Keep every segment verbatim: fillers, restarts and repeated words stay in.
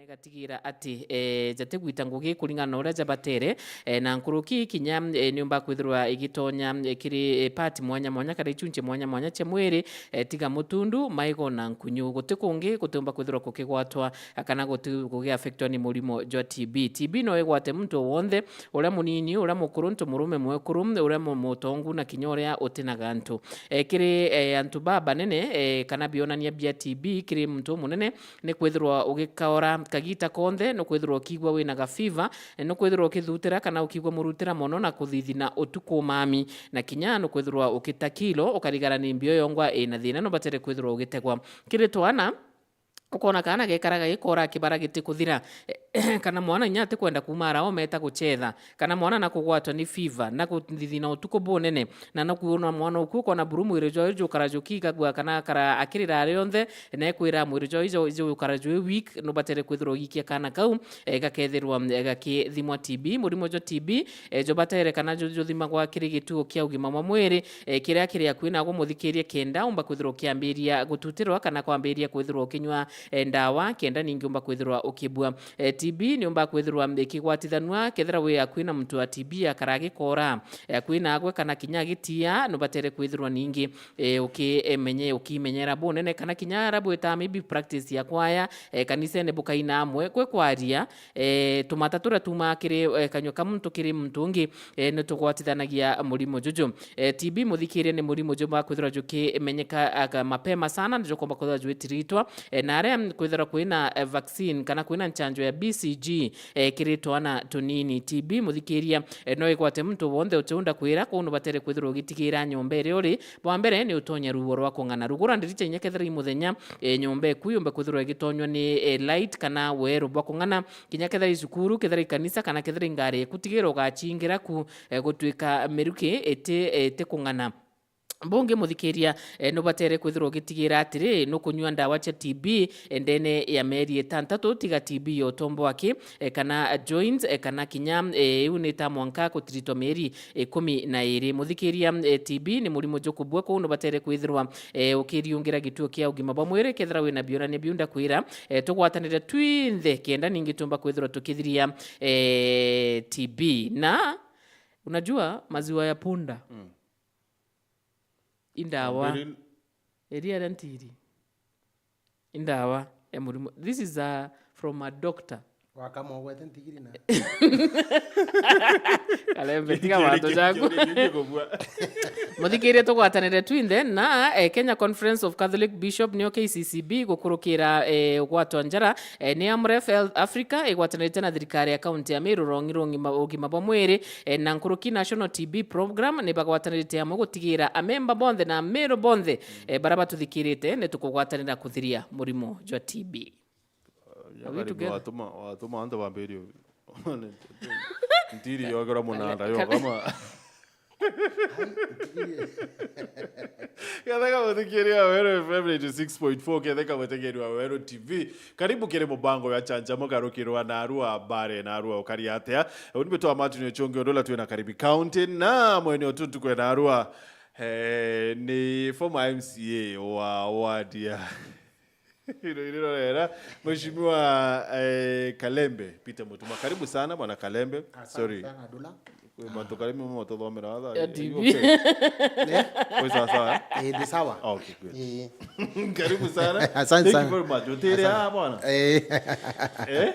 Igatigira ati, eh, jatigwita ngugi kuringana na uria jabatere, eh, na nkuruki kinya, eh, niumba kwithirwa igitonya, eh, kiri, eh, part mwanya mwanya kana ichunchi mwanya mwanya cia mwiri, eh, tiga mutundu, maigo na nkunyu. Guti kungi gutiumba kwithirwa gukigwatwa, eh, kana guti-, gugi affectwa ni murimo jwa T B. T B no igwate muntu o wonthe, uria munini, uria mukuru, ntu murume mwekuru, uria mu-, mutongu na kinya uria utina gantu. Eh, kiri, eh, antu ba banene, eh, kana bionania bia T B kiri muntu umunene, ni kwithirwa ugikaora kagita konthe, ni kwithirwa ukigua wina gafiva, ni kwithirwa ukithutira kana ukigua murutira mono na kuthithina utuku mami, na kinya ni kwithirwa ukita kilo, ukarigara ni mbio yongwa ina thina, nubatere kwithirwa ugitegwa. Kiri twana, ukona kaana gekaraga gikora kibara gitikuthira, kana mwana inya atikwenda kuuma ara ometa guchetha, kana mwana na kugwatwa ni fiva, na kuthithina utuku bunene, na no kuona mwana uku ukona buru mwiri jwawe jukara jukigagua kana akara akirira ari onthe, na ekwira mwiri jwawe ju-, jukara jwi weak, nubatere kwithirwa ugikia kana kau, eh, gakethirwa, eh, gakithimwa T B. Murimo jwa T B, eh, jubatere kana ju-, juthimagwa kiri gituo kia ugima bwa mwiri, eh, kiria kiri akui nago muthikirie kenda umba kwithirwa ukiambiria gututirwa kana kwambiria kwithirwa ukinywa, eh, ndawa kenda ningi umba kwithirwa ukibua. Eh, T B ni umba kwithirwa ikigwatithanua kethira wi akui na muntu wa T B akara agikora, eh, akui nagwe kana kinya agitia, nubatere kwithirwa ningi, eh, ukimenye-, ukimenyera bunene kana kinya ara bwita maybe practice ya kwaya, eh, kanisene bukaina amwe, kwe kwaria, eh, tumata turia tuumaa kiri, eh, kanyua ka muntu kiri muntu ungi, eh, ni tugwatithanagia murimo juju. Eh, T B muthikiria ni murimo jumba kwithirwa jukimenyeka, aga, mapema sana, ni jukomba kwithirwa jwitiritwa, eh, na aria kwithirwa kwina, eh, vaccine kana kwina nchanjo ya B C G, eh, kiri twana tunini. T B muthikiria, eh, no igwate muntu wonthe utiunda kwira kuu nubatere kwithirwa ugitigira nyomba iria uri. Bwa mbere ni utonya ruo rwa kung'ana. Rugura ndiricha inya kethira i muthenya, eh, nyomba eku yumbe kwithirwa igitonywa ni, eh, light kana weru bwa kung'ana. Kinya kethira i cukuru, kethira i kanisa, kana kethira i ngari eku, tigira ugachingira ku, eh, gutuika miruki iti, iti kung'ana. Bungi muthikiria, eh, nubatere kwithirwa ugitigira atiri, nukunyua ndawa cia T B, eh, ndene ya mieri itantatu, tiga T B ya utombo aki, eh, kana joints, eh, kana kinya, eh, iu ni ta mwanka gutiritwa mieri ikumi na iri. Muthikiria, eh, T B ni murimo jukubua, kuu nubatere kwithirwa, eh, ukiriungira gituo kia ugima bwa mwiri kethira wina bionania biu ndakwira, eh, tugwatanire twinthe kenda ningi tumba kwithirwa tukithiria, eh, T B. Na unajua maziwa ya punda, mm, i ndawa. Mbiri- Iria ria ntiri i ndawa ya murimo. This is a, from a doctor. Wakama ugwete ntigiri na Kalembe, tiga mantu jaku. Muthikirie tugwatanire twinthe na, eh, Kenya Conference of Catholic Bishop, nio K C C B, gukurukira, eh, ugwatwa njara, eh, ni Amref Health Africa igwatanirite na thirikari ya kaunti ya Meru, rwongi rwa ugima bwa mwiri, eh, na nkuruki National T B Program ni bagwatanirite amwe gutigira amemba bonthe na Ameru bonthe, eh, bara batuthikirite, ni tukugwatanira kuthiria murimo jwa T B. Are we together? Watuma, watuma antu bambirie ntiri yogera munanda yo kama. Ketheka muthikiria Weru F M ninety six point four, ketheka muthikiria wa Weru T V. Karibu kiri mubango ya Chanjamo, garukirwa na arua bare na arua ukari atia. Uni bitwa Martin Ochonge, undu uria twina Karibi County, na mwene utu ntuku na arua, eh, ni former M C A wa ward ya Iro, iro rera. Mheshimiwa, eh, Kalembe, Peter Mutuma. Karibu sana, bwana Kalembe. Asante. Sorry, sana, Dula. Kwi mantu Kalembe mama tuthomera watha. Ya Are you T V. Okay? Eh? Kwi sawa sawa, eh? Eh, ni sawa. Ah, okay, good. Eh. Karibu sana. Asante sana. Thank you very much. Utire, ah, bwana. Eh. Eh?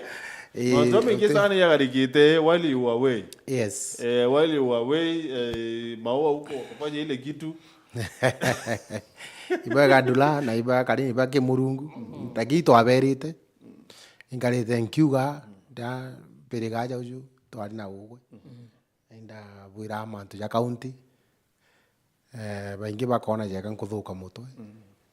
Eh, mantu maingi sana yagarikite while you were away. Yes. Eh, while you were away, eh, maua huko, kufanya ile kitu. Ibwega Ndula na ibwega Karibi, ibwega Kimurungu. Lakini twaberite, inkarite nkiuga, ndabiriga aja uju, twari na ugwe. Ndabwira mantu ja county, eh, baingi bakona jeka nkuthuka mutwe.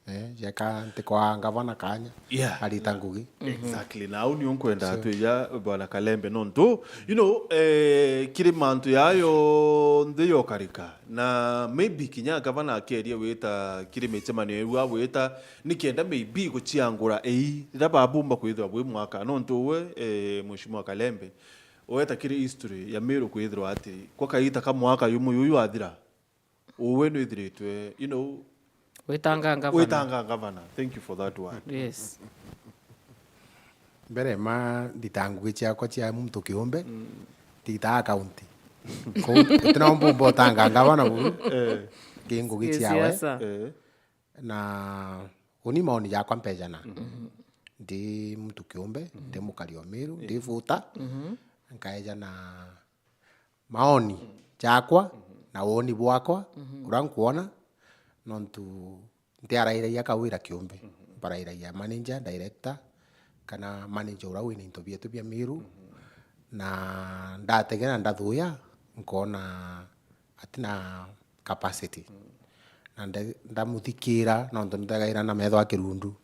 Eh, jeka ntikwa ngavana kanya, yeah, arita ngugi. Exactly. Na au nio nkwenda, so, twija, bwana Kalembe, nontu, you know, eh, kiri mantu ya yonthe yokarika. Na maybe kinya gavana akeria wita kiri micemanio iu awita, nikenda maybe guciangura ei, rira babumba kwithirwa bwi mwaka. Nontu uwe, eh, Mheshimiwa Kalembe, weta kiri history ya Meru kwithirwa ati, kwa kaita ka mwaka yumu yuyu athira, uwe nwithiritwe, you know, witanga ngavana. Witanga ngavana. Thank you for that one. Yes. Mbere ma ndita ngugi ciakwa cia muntu kiumbe, ndita akaunti. Kou, utina mbumba utanga ngavana buru. Eh. Ki ngugi ciawe. Siasa. Eh. Na uni maoni jakwa mpejana. Ndi muntu kiumbe, ndi mukari o Miru, ndi vuta. Nkaejana maoni jakwa na woni bwakwa, uria nkwona, nontu ntiarairagia kawira kiumbe. Mbarairagia manager, director, kana manager uria wina into bietu bia Miru. Na ndategera ndathuya, nkona atina capacity. Na nda-, ndamuthikira, nontu ntegaira na metho a kirundu.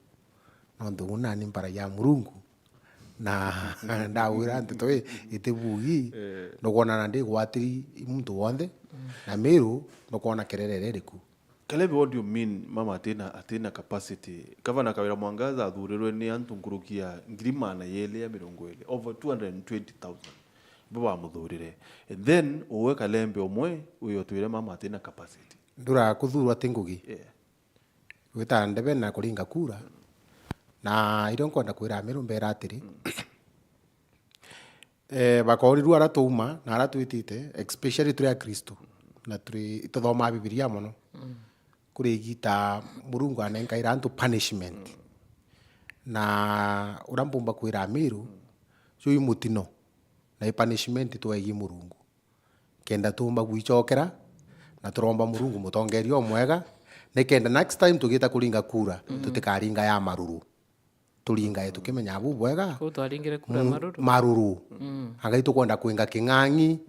Nontu uu nani mbaragia Murungu. Na ndawira nteto ii itibugi, nukwona na ndigwatiri muntu wonthe, na Miru nukwona kerere ririku. Caleb, what do you mean mama atina, atina capacity? Gavana Kawira Mwangaza athurirwe ni antu nkuruki ya ngiri magana yeli ya mirongo iri, over two hundred and twenty thousand, bo bamuthurire. And then uwe Kalembe umwe uyo twire mama atina capacity. Ndura kuthurwa ti ngugi. Yeah. Gwita ndebe na kuringa kura. Na irio nkwenda kwira Amiru mbera atiri, eh, bakorirua ara twauma na ara twitite, especially turi Akristo, na turi, ituthomaa Bibilia mono. Kuri igita Murungu anenkaira antu punishment. Na uria mbumba kwira Amiru, juu i mutino, na i punishment twegi Murungu. Kenda tuumba gwicokera, na turomba Murungu mutongeria umwega, nikenda next time tugiita kuringa kura, tutikaringa ya maruru. Turingae tukimenya bubwega. Kuu twaringire kura mu-, maruru. Maruru. Anga itukwenda kwinga king'ang'i,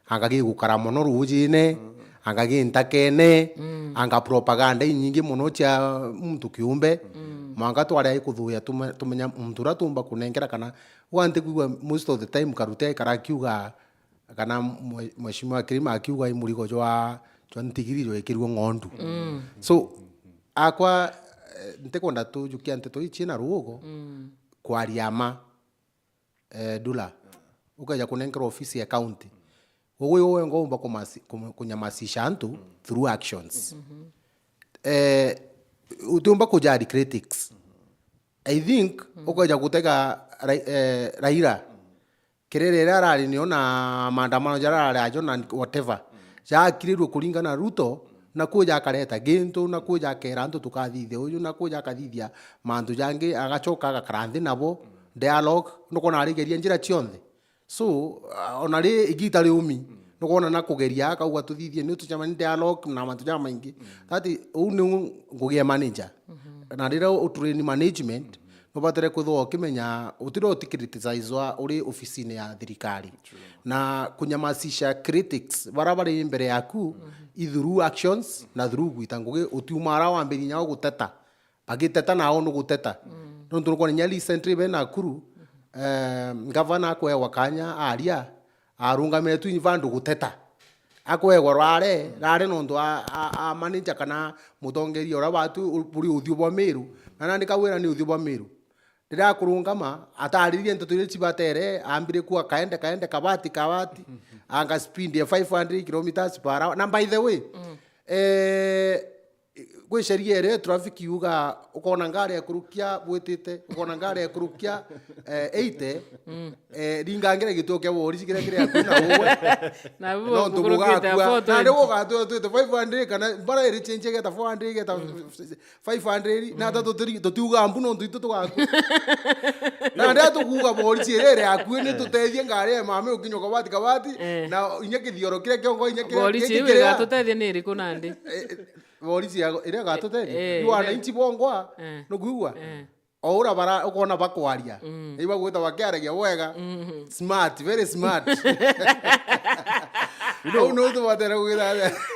anga gigukara mono ruujine, anga gi ntakene, anga propaganda inyingi mono cia muntu kiumbe. Mwanka tware ai kuthuya tume-, tumenya muntu uria tuumba kunenkera kana, gwa ntikwigua most of the time Karuti aikara akiuga, kana mwe-, Mheshimiwa Kirima akiuga i murigo jwa, jwa ntigiri jwekirwe ng'ondu. So, akwa, eh, ntikwenda tujukia nteto ii ciina ruugo, kwaria ma, eh, Dula, ukeja kunenkerwa ofisi ya county. Ugwe wenga umba kumasi-, kum-, kunyamasisha antu through actions. Eh, utiumba kujari critics. I think, ukeja gutega Rai-, eh, Raila, Kirere iria arari nio na maandamano jaria arari ajo na whatever, jaakirirue kuringana na Ruto, na kwija akareta gintu, na kwija akera antu tukathithia uju, na kwija akathithia mantu jangi, agacoka agakara nthi nabo, dialogue, nukwona arigeria njira cionthe. So, ah, ona ri igita riumi, nukwona na kugeria, akauga tuthithie ni tucemani dialogue na mantu jamaingi. That, uu niu ngugi ya manager. Na riria utrain management, nubatire kwithirwa ukimenya, utire uti criticizewa uri ofisine ya thirikari. Na kunyamasisha critics, bara bari mbere yaku, i through actions na through gwita ngugi, utiuma ara wambirinya guteta. Bagiteta nao nuguteta. Nontu nukwona inya recently be Nakuru, eh, ngavana akwewa kanya aria, arungamire tu vandu guteta. Akwegwa rware, rare nontu a, a, a manager kana mutongeria uria watu u-, buri uthiu bwa Miru. Na nandi kawira ni uthiu bwa Miru. Riria akurungama, ataririe nteto iria cibatere, ambire kuwa kaende, kaende, kabati, kabati, anga speed ya five hundred kilometers per hour. Na by the way, eh, gwi sheria iria traffic yuga, ukona ngari ekurukia bwitite, ukona ngari ekurukia, eh, eighty, eh, ringa ngire gituo kia borisi kiria kiri akui na uwe. Na bu-, nontu bukurukite bugakua. Nandi gugatu twite five hundred kana mbara iri change igeta four hundred, igeta five hundred, na ta tutiri-, tutiuga mbu nontu itu tugakua. Na ndia tukuuga borisi iria iri akui ni tutethie ngari ya mami ukinya kabati kabati, eh, na inya kithioro kiria kiongo inya kiria borisi iu kiria igatutethia ni iriku nandi? Eh, eh, borisi ya, iria igatutethia. Eh, ni wananchi bongwa, eh, nukwigua? Eh. O ura bara-, ukona bakwaria. Mm. Ibagwita bakiaragia bwega. Mm-hmm. Smart, very smart. You know, au no tubatera gwira.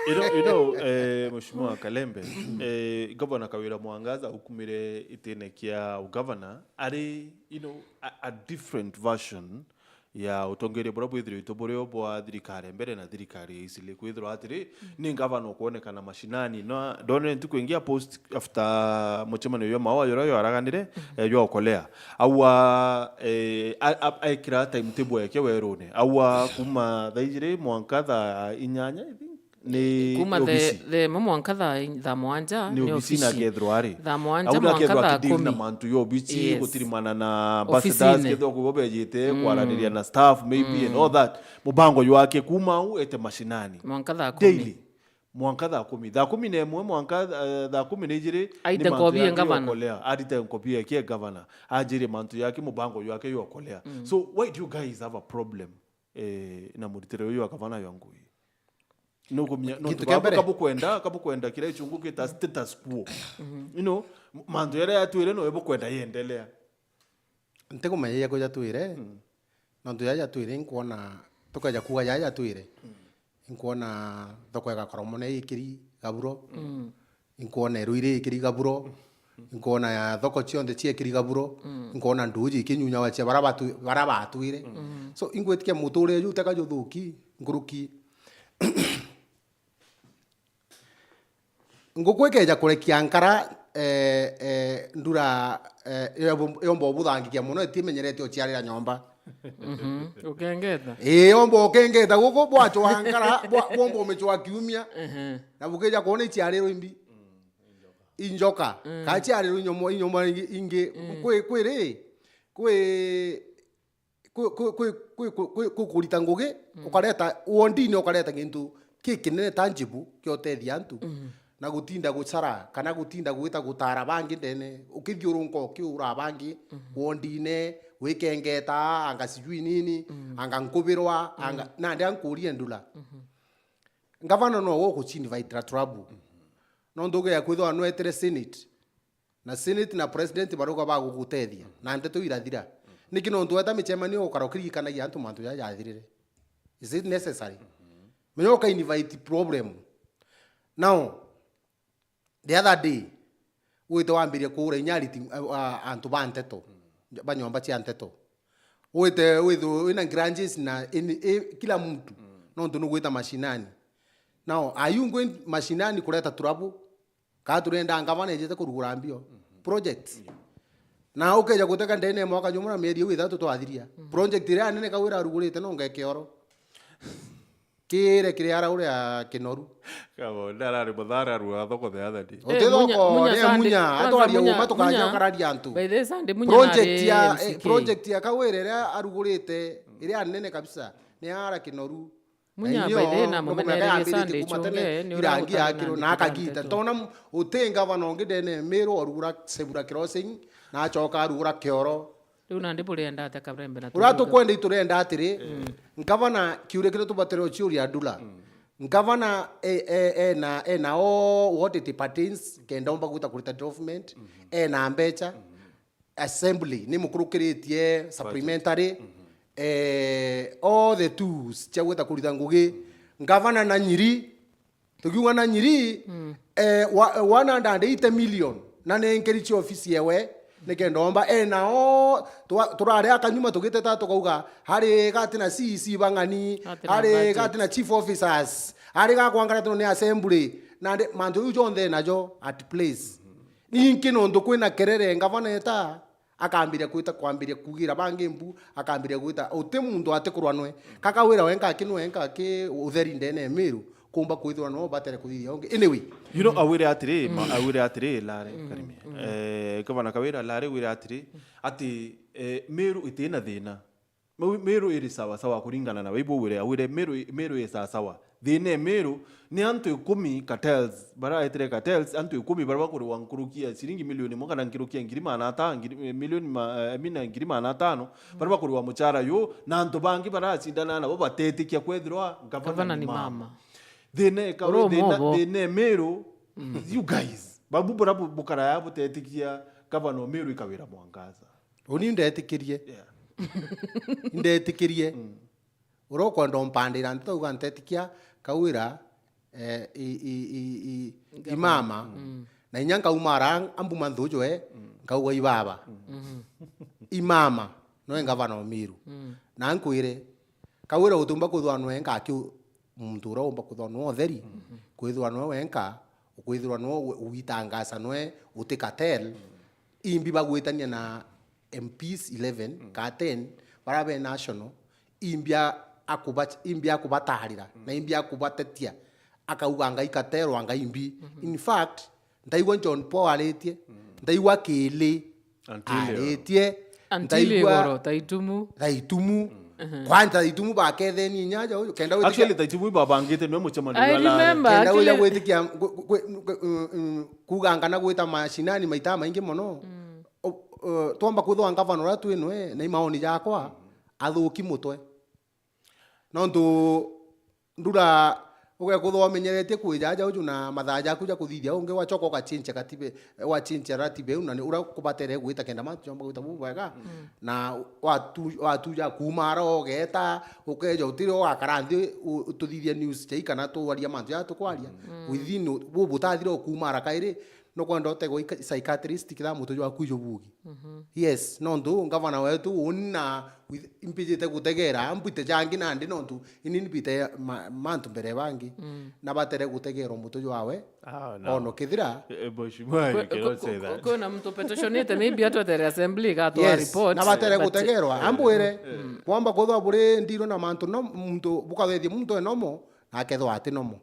You know, you know, eh, Mheshimiwa Kalembe, eh, Governor Kawira Mwangaza ukumire itine kia ugavana, ari, you know, a, a different version ya utongeria buria bwithirite burio bwa thirikari mbere na thirikari ya Eastleigh, kwithirwa atiri, ni ngavana ukwonekana mashinani. No, ndonere ntuku ingi a post after mucemanio jwa Maua juria jwaraganire, eh, jwa ukolea. Aua, eh, a, a, aikira timetable yake werune. Aua kuma thaa ijiri mwanka thaa inyanya, I think. ni kuma the, obisi. The mo mwanka thaa in-, thaa mwanja ni ni obisi na obisi. Kethirwa ari. Thaa mwanja au na mwanka kethirwa thaa akideal na kumi. Mantu ya obisi, yes, gutirimana na ambassadors, obisine. Kethirwa kubo bejite, mm, kwaraniria na staff, maybe, mm, and all that. Mubango jwake kuma au ete mashinani. Mwanka thaa kumi. Daily. Mwanka thaa kumi. Thaa kumi na imwe, mwanka, eh, thaa kumi na ijiri, aite ni mantu nkobi ya yake gavana. Yokolea. Arite nkobi yake ya gavana. Ajirie mantu yake, mubango yake yokolea. Mm. So, why do you guys have a problem, eh, na muritire uyu wa gavana ya ngugi? Nukumia, nontu kia baba mbere, kabukwenda, kabukwenda kira ichungu kita status quo. Mhm. You know, m-, mantu yaria yatwire no ebukwenda yendelea. Ntikumenya ya kuja twire. Mm. Nontu jaja jatwire, nkwona, tukeja kuuga jaja jatwire. Mm. Nkwona thoko ya Gakoromone ikiri gaburo. Mm. Nkwona Eruiri ikiri gaburo. Nkwona ya thoko cionthe ciekiri gaburo. Mm. Nkwona nduuji ikinyunyagwa cia bara batu-, bara batwire. Mm. So, ingwitikia muturire ju teka juthuki, nkuruki. Nguku ikeja kurekia nkara, eh, eh, ndura, eh, yombo-, yomba ubuthangikia mono, itimenyerete uciarira nyomba. Mhm. Ukengeta? Ii, yomba ukengeta. Guku bwachwa nkara, bwa-, bwomba umechwa kiumia. Ehe. Na bukija kwona iciarirwe imbi. Injoka. Mm. Ka ciarirwe inyomo, inyomo ingi, ingi. Mm. Kwi, kwi ri, kwi kwi, kwi, kwi, kwi, kwi, kwi kurita ngugi, mm, ukareta wondine, ukareta gintu kikinene tangible kia utethia antu, mm, na gutinda guchara, kana gutinda gwita gutara bangi ndene, ukithiurunka ukiura bangi, mm, wondine, wikengeta, anga sijui nini, mm, anga nkubirwa, anga, mm, nandi ankurie ndula. Mhm. Ngavana no we ukucinvitira trouble. Mhm. Nontu ugeya kwithirwa nwetire Senate, na Senate na President barauga bagugutethia, na nteto irathira. Niki nontu weta micemanio ukara ukiririkanagia antu mantu jaja jathirire? Is it necessary? Menya uka invite problem. Now, the other day, wite wambirie kuura inya ariti, a, a, antu ba nteto, ba nyomba cia nteto. Wite, withirwe wina grudges na ini, i, kila mtu, nontu nugwita mashinani. Now, are you going mashinani kureta trouble? Ka turenda ngavana ejete kurugura mbio. Mhm. Projects. Yeah. Na ukeja guteka ndene ya mwaka jumwe na mieri iu ithatu twathiria. Mhm. Project iria nene Kawira arugurite no nge kioro. Kire kiri ara uria kinoru. Kabo, ndarari muthara arua thoko the other day. Eh, uti thoko, Munya, Munya ni Sunday, Munya, kwanza atwaria Munya, uma tukaja Munya, ukararia antu. By the way, Sunday Munya project nari ya, M C K. Eh, project ya Kawira iria arugurite, iria nene kabisa, ni ara kinoru. Munya, by the way, na mumenererie Sunday chunge, ni uria irangi akirwo na akagita. Tona uti ngavana ungi ndene Miru orugura Sebura Crossing, na acoka arugura kioro. Riu nandi burienda atia Karembe na uria tukwenda iturenda atiri, ngavana kiuria kiria tubatire uciuria Ndula. Ngavana e, e, ena, ena all what it pertains, kenda omba gwita kurita development, ena mbecha. Assembly ni mukurukiritie supplementary, eh, all the tools cia gwita kuritha ngugi. Ngavana na Nyiri, tukiuga na Nyiri, eh, wa-, one hundred eighty million na nenkeri cia ofisi yewe, nikenda omba, eh, nao twa-, turari akanyuma tugiteta tukauga, hari gati na C E C bang'ani, hari gati na chief officers, hari gakwangara tuno ni assembly, nandi mantu jau jonthe najo at place. Ninki nontu kwina kerere, ngavana eta, akambiria gwita, kwambiria kugira bangi mbu, akambiria gwita, uti muntu atikurwa nwe. Kaka wira wenka aki nwe enka aki utheri ndene ya Miru, kumba kwithirwa no batere kuthithia ungi. Anyway. You know, awire atiri, ma-, awire atiri, Lare, Karimi. Eh, gavana Kawira, Lare, wire atiri, ati, eh, Miru itina thina. Miru, Miru iri sawa sawa kuringana na we, ibu wire, wire Miru, Miru i sawa sawa. Thina e Miru ni antu ikumi cartels, baraetire cartels, antu ikumi baria bakuriwa nkuruki ya ciringi milioni imwe kana nkuruki ya ngiri magana atano, ngiri, eh, milioni ma-, eh, I mean, ngiri magana atano, baria bakuriwa muchara yu, na antu bangi baracindana nabo batetikia kwethirwa gavana ni mama. Thina e Kawira, thina, thina e Miru, you guys. Babu bura bu-, bukaraya butetikia gavana o Miru i Kawira Mwangaza. Uni ndetikirie. Yeah. Ndetikirie. Mm. Uria ukwenda umpandira nteto uga ntetikia Kawira, eh, i, i, i, i, imama. Mm. Na inya nkauma ara ambuma nthuju e, nkauga ibaba. Mm. Imama, noe ngavana o Miru. Mm. Na nkwire, Kawira utumba kwithwa noe nkaki u-, muntu uria umba kwithwa noe utheri, kwithwa noe wenka, ukwithirwa noe u-, uitangasa noe uti cartel, imbi bagwitania na M Ps eleven, ka ten, bara be national, imbi a-, akuba-, imbi akubatarira, na imbi akubatetia, akauga Ngai katerwa Ngai mbi. In fact, ndaigua John Paul aritie, ndaigua Kili Until aritie, until ndaigua igoro, taitumu. Taitumu. Kwanza taitumu baketheni inya aja uyu, kenda witie Actually, taitumu ibabangite nwe mucemanio I wa Lare. Remember, kenda uja actually gwitikia, gwi-, gwi-, gwi-, mm, mm, kuga ngana gwita mashinani maita maingi mono. O-, o-, twamba kwithwa ngavana uria twinwe, na imaoni jakwa, athuki mutwe. Nontu Ndura, ugekutha wamenyeretie kwija aja uju na mathaa jaku ja kuthithia, ungi wachoka ugachinchia katibe, wachinchia ratiba iu, na ni uria kubatere gwita kenda mantu jomba gwita bubwega. Na watu-, watuja kumara ugeta, ukeja utiri ugakara nthi u-, ututhithia news chai kana twaria mantu jaa tukwaria. Within u-, bu butathira ukumara kairi, nukwenda utegwa ika-, psychiatrist kitha mutu jwaku ijubugi. Yes, nontu ngavana wetu uni na with-, impijite gutegera, mbwite jangi nandi nontu ini mbite ma-, mantu mbere bangi. Na batere gutegerwa mutu jwawe. Ah, no. Ono kithira Eh, eh, Mheshimiwa, you Kwe-, cannot kwe-, say kwe-, that. Kwina muntu petitionite, maybe atwetere assembly igatwara Yes, report, na batere but gutegerwa. Ambwire, kwamba kwithwa buri ndiro na mantu no, muntu bukathethia muntu e nomo, na akethwa ati nomo.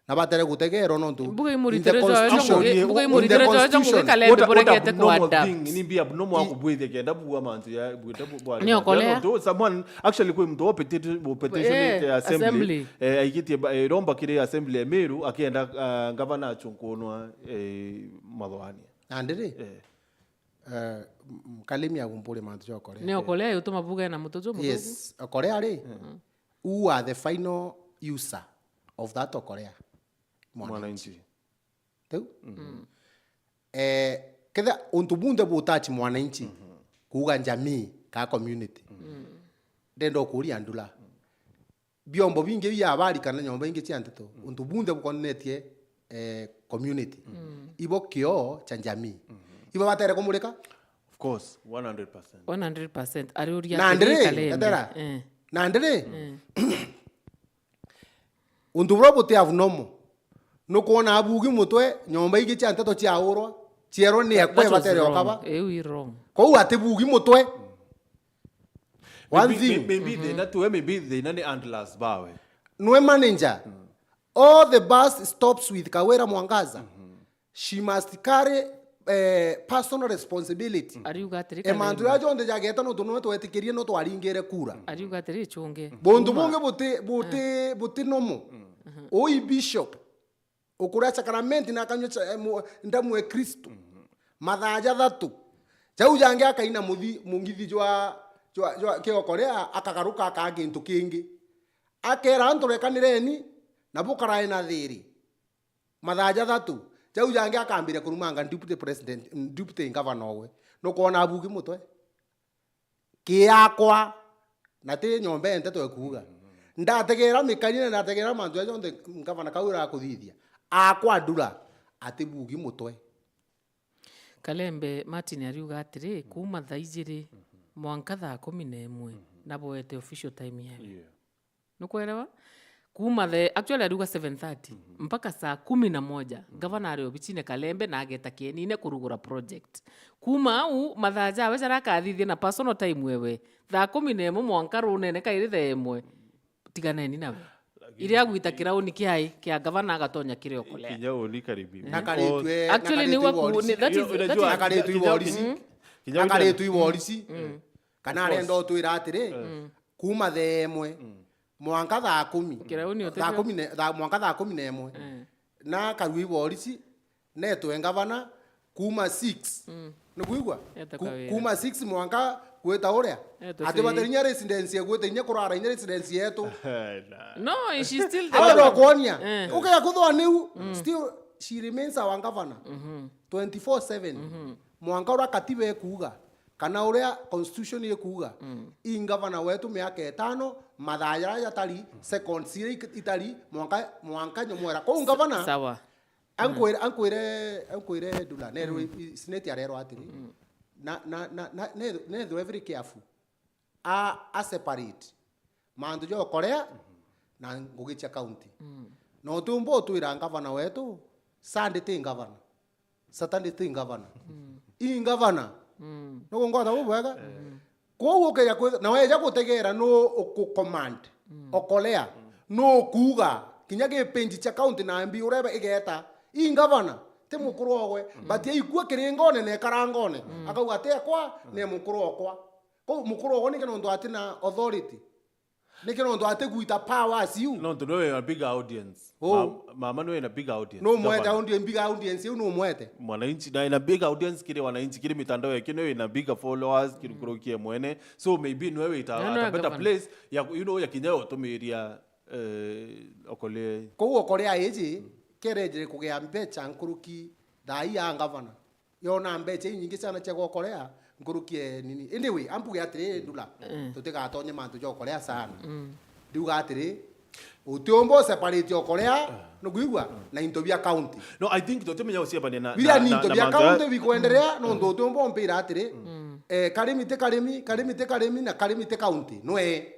Na batere gutegerwa nontu Mbuga in the imurithire joe constitution, mbuga in the imurithire joe constitution, mbuga Kalembe what, what buregete abnormal kwanda. Thing, ni mbi abnormal I- akubwithia kenda bua mantu ya bwita bu-, bwa Ni okolea. Nontu someone actually kwi muntu opetite, opetite Eh, assembly. Assembly. Eh, aigitie ba-, eh, romba kiri assembly ya Meru akienda, ah, ngavana achunkunwa, eh, mathwania. Nandi ri, Eh. eh, m-, m-, Kalemi agumpure mantu ja okolea. Ni okolea yutuma buga na mutu jumutuku. Yes, okolea ri. Who are the final user of that okolea? Mwananchi. Mwananchi. Riu? Eh, ketha untu bunthe bu touch mwananchi, kuuga jamii ka community. Ndenda ukuria Ndula. Biombo bingi bia habari kana nyomba ingi cia nteto, untu bunthe bukonetie, eh, community. Ibo kioo cha jamii. Ibo batere kumurika? Of course, one hundred percent. One hundred percent. Ariuria Na atiri, ndiri, Kalembe. Etera. Eh. Na ndiri, untu buria buti abnormal, nukwona abugi mutwe, nyomba ingi cia nteto ciaurwa, cierwa ni ekwe That was batere wrong. Okaba. Iu i wrong. Kou ati bugi mutwe. One Maybe, thing. May-, maybe thina tuwe, maybe thina ni handlers bawe. Nwe manager. All the bus stops with Kawira Mwangaza. She must carry, eh, personal responsibility. Ariuga atiri, e mantu Kalembe. Jaria jonthe jageta nontu nwe twetikirie no twaringire kura. Ariuga atiri, chunge. Buntu Kuma. Bungi buti, buti, buti nomo. Ui bishop ukuria sakaramenti na akanyua cha-, eh, mu-, ndamu e Kristo. Mathaa jathatu. Jau jangi akaina muthi-, mungithi jwa, jwa, jwa kiokorea, akagaruka akaa gintu kingi. Akera antu, "Rekanireni, na bukarae na thiri." Mathaa jathatu. Jau jangi akambire kurumanga deputy president, deputy governor owe. Nukwona abugi mutwe? Kiakwa, na ti nyomba ya nteto ekuuga. Ndategera mikari na ndategera mantu jaja jonthe ngavana Kawira akuthithia. Akwa Ndula, ati bugi mutwe. Kalembe Martin ariuga atiri, kuuma thaa ijiri mwanka thaa kumi na imwe, naboete official time yao. Yeah. Nukwerewa? Kuuma the, actually ariuga seven thirty mpaka saa kumi na moja, gavana ari obichine Kalembe na ageta kienine kurugura project. Kuuma au, mathaa jawe jaria akathithia na personal time wewe, thaa kumi na imwe mwanka runene kairi thaa imwe, tiganeni nawe. Iria agwita kirauni kiai kia gavana agatonya kiri okolea. Kinya uni karibi. Na karitwe, Actually, na niwe karitwe ku-, ni, that is, Unajua, that is na karitwe unajua, iborisi. Kinya Na uni karitwe iborisi. Kana Of course. Arenda utwira atiri, kuuma thaa imwe mwanka thaa kumi. Kirauni uti Thaa kio. Kumi na, thaa, mwanka thaa kumi na imwe. Eh. Na karua iborisi, netwe ngavana, kuuma six. Nukwigua? Eta Ku-, kawira. Kuuma six mwanka gwita uria. Eta Ati three. Baterinya residence ya gwita inya kurara inya residence yetu. Na. No, she's still the Aba governor. Bakwonia. Eh. Ukaya kuthwa niu, still she remains our governor. Twenty-four seven. Mwanka uria katiba ikuuga, kana uria constitution ikuuga, i ngavana wetu miaka itano, mathaa jaria jatari, seconds iria ik-, itari, mwanka, mwanka nyomwera. Kou ngavana, Sawa. Ankwire, ankwire, ankwire Ndula, nerwe i-, senate arerwa atiri, na, na, na, na, ne-, nethwe very careful. A, a separate mantu ja ukorea na ngugi cia county. Na utumba utwira ngavana wetu, Sunday ti ngavana. Saturday ti ngavana. I ngavana. Nuku ngwata bubwega? Kwou ukeja kwitha, na weja gutegera nu uku command, okolea, nu ukuuga, Kinya gi page cia county na M B urebe igeta. Ii ngavana, ti mukuru ogwe. But aikua kiringone na ikarangone. Akauga, "Ti ekwa, ni mukuru okwa." Kou mukuru ogwe niki nontu atina authority? Niki nontu atigwita power as you? Nontu niwe wina bigger audience. Oh. Ma-, mama niwe wina bigger audience. No mwete Gavana. Audience, bigger audience, iu no mwete. Mwananchi, na ina bigger audience kiri wananchi, kiri mitandao yake, niwe wina bigger followers, kiri nkuruki ye mwene. So maybe niwe wita Na at niwe a better gavana. Place ya, you know, ya kinya utumiria, eh, okole. Kou okorea iji, kerejire kugia mbecha nkuruki thaa ii ya ngavana. Yona mbecha inyingi ciana cia gokorea nkuruki e nini. Indi wi, ambuge atiri, Ndula, tutigatonye mantu ja okorea sana. Ndiuga atiri, utiumba useparate okorea, nukwigua, na into bia county. No, I think tutimenya uciebania na, biria na, ni na, into na bia mantu ya county bikwenderea, nontu utiumba umpira atiri, eh, Karimi ti Karimi, Karimi ti Karimi, na Karimi ti county. Nwe.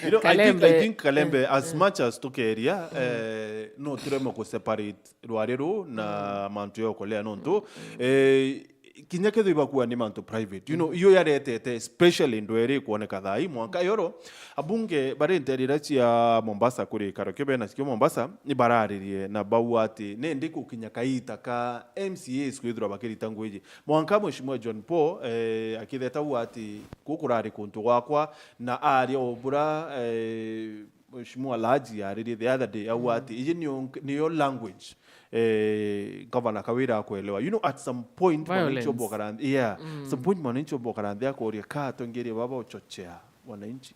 You know, I think, I Kalembe. Think Kalembe, as much as tukeria, eh, no turemwe ku separate rwari ru na mantu ya okolea nontu, eh, kinya ketho ibakua ni mantu private. You know, iyo yaretete especially ndweri kuoneka thai mwanka yoro. Abunge bari nterira cia Mombasa kuri karo kio bena kio Mombasa, ni bararirie na bau ati, nendi gukinya kaita ka M C As kwithirwa bakirita ngwiji. Mwanka Mheshimiwa John Paul, eh, akitheta u ati, "Gukurari kuntu gwakwa," na aria ubura, eh, Mheshimiwa Laji aririe the other day, au ati, "Iji niyo, niyo language, eh, Governor Kawira akuelewa." You know, at some point, mwananchi Violence. Obokaranthi, yeah, some point mwananchi obokaranthi akoria, "Ka atongeria baba uchochea wananchi?"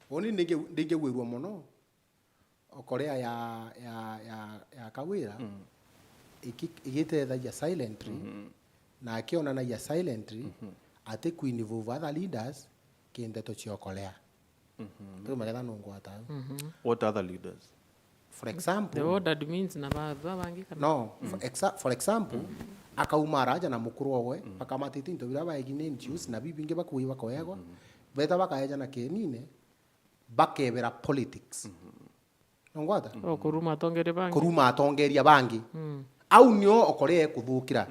Uni ndingi-, ndingigwirua mono. Okorea ya, ya, ya, ya Kawira, iki-, igitethagia silently, na akionanagia silently, ati kuinvolve other leaders ki ndeto cia okorea. Tuma ketha nungwata au. What other leaders? For example, The word admins na ba, ba bangi kana? No, for exa-, for example, akauma araja na mukuru owe, bakamatite into biria baegi ni N G Os na bibingi bakuwi bakoegwa, beta bakaeja na kienine, bakebera politics. Nongwata? O kuruma atongeria bangi. Kuruma atongeria bangi. Au nio okorea ekuthukira.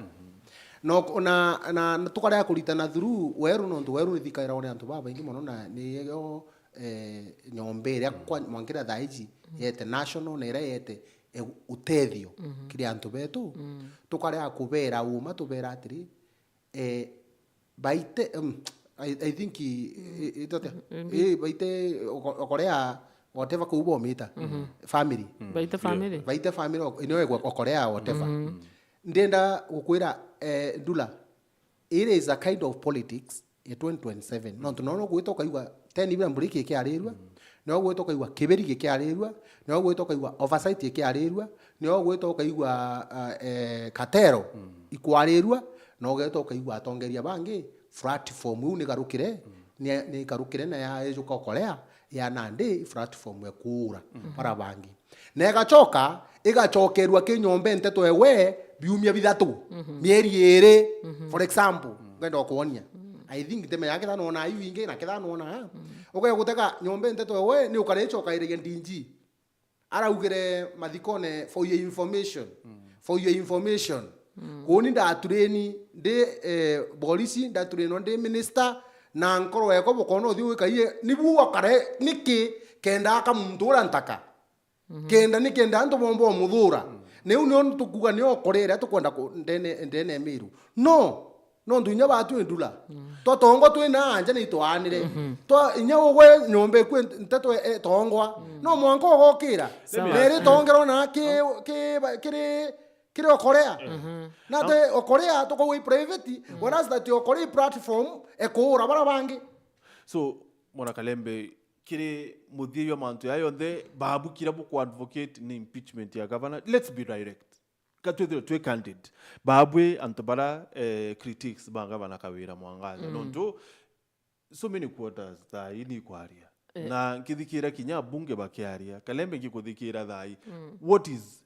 No, na, na, na tukarega kuritana through weru, nontu weru ni thikairagwa ni antu babaingi mono, na niyo, eh, nyomba iria kwa mwankira thaa iji yete national na iria yete, eh, utethio kiri antu betu. Tukarega kubera uma, tubera atiri, eh, baite, um, I, I think i, i, itatia? Indi. Eh, baite oko-, okorea whatever kuu bomita. Family. Baite family. Baite family, ok-, ino egwa okorea whatever. Ndenda gukwira, eh, Ndula, it is a kind of politics ya twenty twenty-seven. Nontu no, no gwita ukaigua ten ibira break ikiarirua, no gwita ukaigua kiberi gikiarirua, no gwita ukaigua oversight ikiarirua, no gwita ukaigua, ah, eh, katero ikwarirua, no gwita ukaigua atongeria bangi platform iu nigarukire, ni, nigarukire na ya ejuka okorea ya nandi platform ekuura bara bangi. Na igacoka, igacokerua ki nyombe nteto ewe biumia bithatu, mieri iri, for example, ngenda okwonia. I think ntemenya ketha nona iu ingi na ketha nona, ukae gutega nyombe nteto ewe ni ukare icokairagia D G. Araugire mathikone, "For your information, for your information." Kuni ndatureni ndi, eh, borisi, ndaturenwa ndi minister, na nkoro yako bukona uthi wikaie, nibu wakare niki kenda aka muntu uria ntaka. Kenda ni kenda antu bomba umuthura. Niu nio tukuga nio okorea iria tukwenda ku-, ndene, ndene ya Miru. No, nontu inya batu Ndula. Twatongwa twina anja ni itwaanire. Twa, inya ugwe nyomba ikue nteto e-, etongwa. No mwanka ugokira. Sawa. Neri tongerwa na ki, ki, kiri, kiri okorea. Na te okorea tukauga i private, whereas that okorea i platform ekuura bara bangi. So, Mwana Kalembe, kiri muthia jwa mantu jaa jonthe, babu kiria buku advocate ni impeachment ya governor. Let's be direct. Ka twithirwe twi candid. Babwi antu bara, eh, critics ba governor Kawira Mwangaza. Nontu, so many quarters thaa ii ni kwaria. Eh. Na nkithikira kinya abunge bakiaria, Kalembe ngikuthikira thaa ii. What is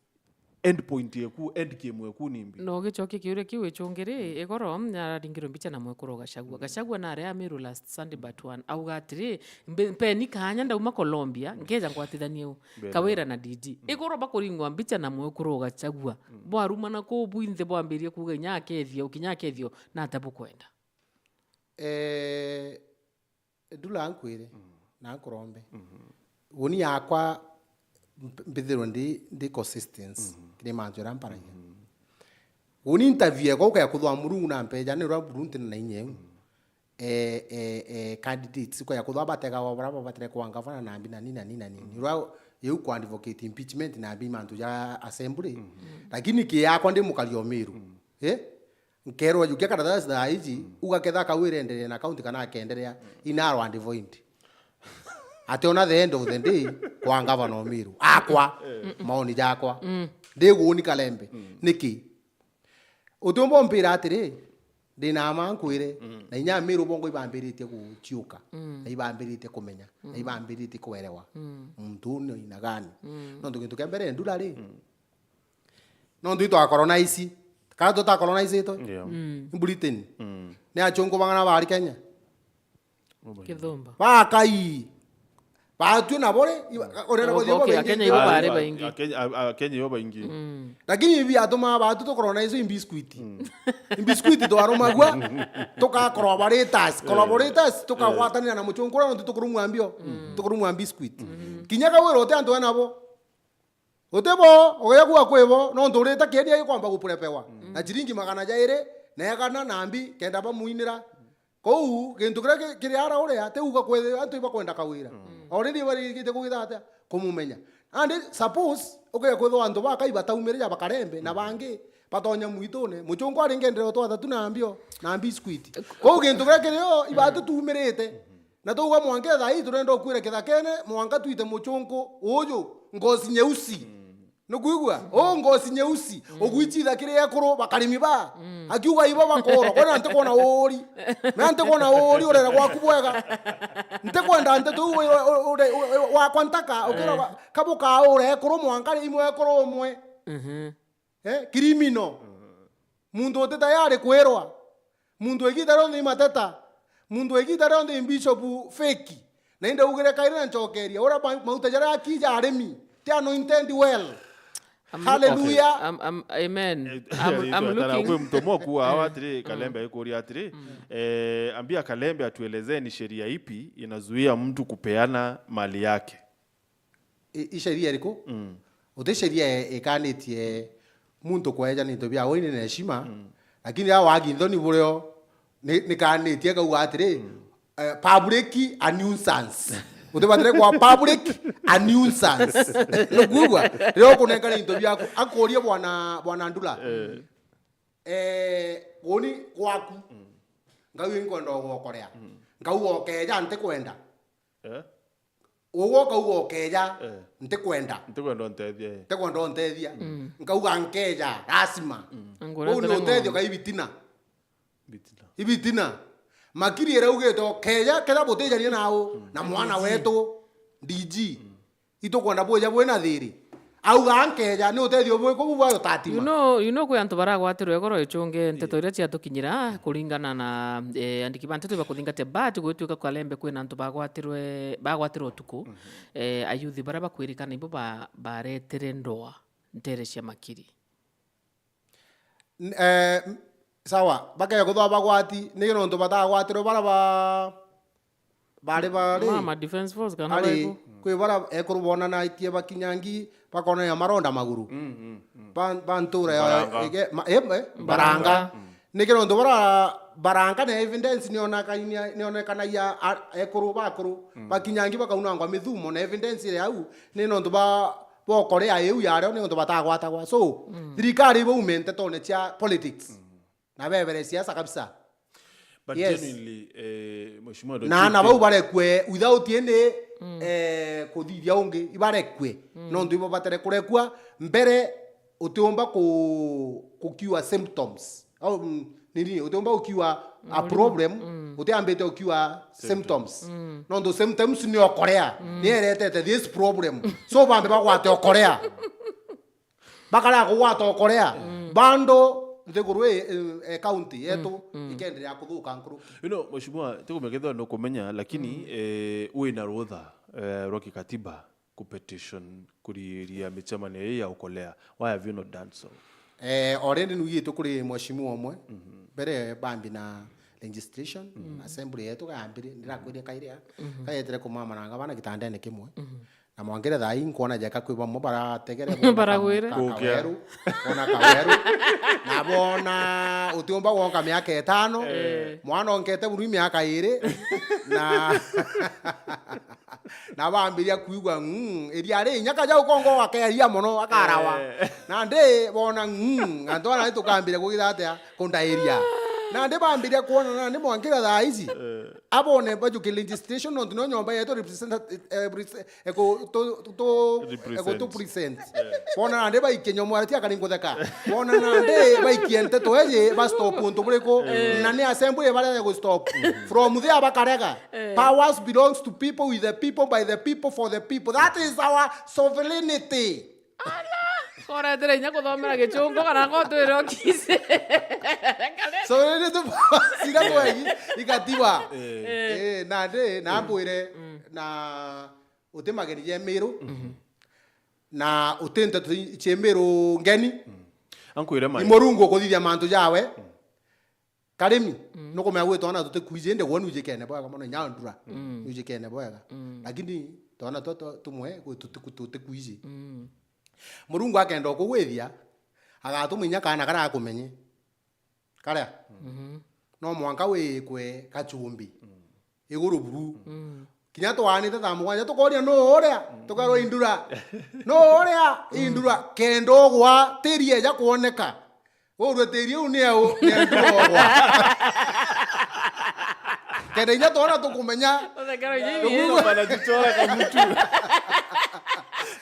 end point yeku, end game yeku ni mbi? No gicokie kiuria kiu icungi ri, igoro, araringirwe mbicha na mwekuru Gachagua. Gachagua nari Amiru last Sunday but one. Auga atiri, "Mbe-, mpeni kanya ndauma Colombia, nkeja ngwatithanie u, Kawira na D G." Igoro bakuringwa mbicha na mwekuru Gachagua. Bwarumana kuu bwinthe bwambirie kuuga inya akethio, kinya akethio, nate bukwenda. Eh, Ndula ankwire, na ankurombe. Uni yakwa mp- mbithirwe ndi, ndi consistent kiri mantu jaria mparagia. Uni interview ekwa ukaya kuthwa Murungu na mpeja, ni uria Murungu ntina na inya iu. Eh, eh, eh, candidates ukaya kuthwa batega wa bara babatire kwa ngavana na mbi na nini na nini na nini. Uria iu ku advocate impeachment na mbi mantu ja assembly. Lakini ki yakwa ndi mukari o Miru. Eh? Nkerwa jukia karatasi thaa iji, ugaketha kau irenderea na county kana akenderea, inarwa and void. Ati ona the end of the day, kwa ngavana o Miru. Akwa, maoni jakwa. Ndi guuni Kalembe. Niki? Utiumba umpira atiri, ndina ma nkwire, na inya Miru bongo ibambiritie guciuka, na ibambiritie kumenya, na ibambiritie kwerewa. Muntu uu ni aina gani? Nontu gintu kia mbere ndura ri, nontu itwa colonize, kana tuta colonize itwe? Ndio. Britain. Ni achungu bang'ana bari Kenya? Kithumba. Bakai. Batwi na bore, iba- urenda kuthii bo Okay, baingi. Akenya ibo Ah, bari ah, baingi. Akenya, a- Akenya ibo baingi. Lakini ibi atuma batu tukorwa na icio imbiscuit. Imbiscuit twarumagua, tuka collaborators, collaborators, tukagwatanira na muchungu uria nontu tukurumwa mbio, tukurumwa biscuit. Kinya kawira uti antu enabo. Uti bo, ugeja kuga kwi bo, nontu urite kieni gikwamba gupurepewa. Na chiringi magana jairi, na igana na mbi, kenda bamuinira. Kou, gintu kiria ki- kiri ara uria, ti uga kwithirwa antu ibakwenda kawira. Already barigite kugitha atia? Kumumenya. And suppose, ukeja kwithirwa antu bakai bataumirija bakarembe, na bangi batonya mwitune, muchungu aringendere utwa thatu na mbio, na biscuit. Kou gintu kiria kirio, ibatu tumirite. Na twauga mwanka thaa ii turenda ukwira kithakene, mwanka twite muchunku uju, ngosi nyeusi. Nukwigua? O ngosi nyeusi, ugwichitha kiri ekuru bakarimi ba. Akiuga ibo bakoro, kwena ntikwona uri. Na ntikwona uri urera gwaku bwega. Ntikwenda nteto iu uri- uri- uri- wakwa ntaka, ukira Eh. wa- kabuka ure ekuru mwanka ri imwe ekuru umwe. Mhm. Eh, criminal. Muntu uti tayari kwirwa. Muntu igita rionthe i mateta. Muntu igita rionthe i bishop fake. Na indi ugire kairi na nchokeria. Uria ma- mauta jaria aki ja arimi. Ti anointed well. I'm loo- Hallelujah. Okay. I'm, I'm, amen. Eh, I'm, I'm looking. Kwi mtu mwe kuwa hawa atiri, Kalembe aikuria atiri, eh, ambia Kalembe atuelezee ni sheria ipi inazuia mtu kupeana mali yake. I- i sheria iriku? Uti sheria i- ikanitie muntu kweja ni into bia wini na heshima, lakini riria wagi nthoni burio ni- nikanitie kauga atiri, eh, public a nuisance. Utibatire kwa public a nuisance. Nukwigua? Riria ukunengana into biaku, akurie bwana, bwana Ndula. Eh, uni gwaku. Ngauga inkwenda ugokorea. Ngauga ukeja ntikwenda. Eh? Ugwe ukauga ukeja, eh, ntikwenda. Ntikwenda untethia, eh. Ntikwenda untethia. Nkauga nkeja, lazima. Uu ni utethio kai bitina. Bitina. Ibitina. Makiri iraugite ukeja, kethira butijania nau, na mwana wetu, D G. Itukwenda bwija bwina thiri. Auga nkeja, ni utethio bwiku bu bwa utatima? You know, you know, kwi antu baragwatirwe igoro ichunge nteto iria ciatukinyira, kuringana na, eh, andiki ba nteto ibakuthingatia, but gwituika Kalembe kwina antu bagwatirwe, bagwatirwe utuku, eh, ayuthi baria bakwirikana ibo ba- baretire ndoa ntere cia Makiri. N- eh, m- sawa, bakeja kuthwa bagwati, ni nontu batagwatirwe bara ba- bari bari Ma- ma defense force kana ari baiku? Kwi bara ekuru bonanatie bakinyangi, bakonania maronda maguru. Ba- ba ntura ya Mbaranga. Ege- ma- eh, eh, Mbaranga. Mbaranga. Niki nontu bara Mbaranga na evidence nionekania- nionekanagia a- ekuru bakuru, bakinyangi bakaunangwa mithumo na evidence iri au, ni nontu ba- bokorea iu yario ni nontu batagwatagwa. So, thirikari ibaume ntetone cia politics. Na bebere siasa kabisa. But yes, genuinely, eh, Mheshimiwa, don't na you na bau think barekue without any, eh, kuthithia ungi, ibarekue. Nontu ibo batere kurekua mbere utiumba ku- kukiua symptoms. Au, mm, nini, utiumba ukiua a problem, utiambite ukiua symptoms. Nontu symptoms ni okorea, ni eretete this problem. So bambe bagwate okorea. Bakara kugwata okorea. Bando nthiguru i, i, e, county yetu ikenderea kuthuka nkuruki. You know, Mheshimiwa, tikumenya kethira nukumenya, lakini, eh, wina rutha, eh, rwa kikatiba kupetition kuriria micemanio ii ya ukolea. Why have you not done so? Eh, already nugitwe kuri mheshimiwa umwe. Mbere bambi na legislation, assembly yetu kayambire, ndirakwiria kairia. Kayetire kumamana na gavana gitandene kimwe. Na mwankire thaa ii nkwona jeka kwi bamwe barategere bona Baragwire. Ka-, ka-, Gukia. Kaweru, bona Kaweru. Na bona utiumba gwonka miaka itano. Eh. Mwana onkete buru miaka iri. Na, na bambiria kuigua, mm, iria ri inya kaja ukongo gakeria mono, akarawa. Eh. Nandi bona, mm, antu ana tukambire kugitha atia kundairia. Nandi bambiria kwona nandi mwankira thaa ici. Eh. Abone bajuke legislation nontu no nyomba yetu represent-, eh, repres-, eko to, to, eko to Represent. Present. Eh. Bona nandi baikie nyomo aria tia kari nkutheka. Bona nandi baikie nteto eji ba stop untu buriku. Eh. Na ni assembly baria ya gu stop. From there bakarega. Eh. Powers belongs to people, with the people, by the people, for the people. That is our sovereignty. Ala! Koretire inya kuthomera Gichungu kana ngo twire okisi. So, riri tu sira twegi igatiba. Eh. Eh, nandi, na mbwire, na uti mageni ja Miru, na uti nteto cia Miru ngeni. Ankwire mai. I Murungu ukuthithia mantu jawe. Karimi, nukumenya gwi twana tutikwiji, indi gwe nujikene bwega mono, inya ndura, nujikene bwega. Lakini twana twa, twa, tumwe gwi tutiku-, tutikwiji. Murungu akenda ukugwithia, agatuma inya kaana karia akumenye. Karia? No mwanka wikwe gachumbi. Iguru buru. Kinya twaanite thaa mugwanja, tukoria, "Nuu uria?" Tukerwa, "Indura." "Nuu uria?" "Indura." Kenda ugwa, tiri eja kwoneka. Urue tiri uu ni au, ni ndura ugwa. Kenda inya twona tukumenya. Uthekera inya Ndio ibiri. Maana jichora kamutu.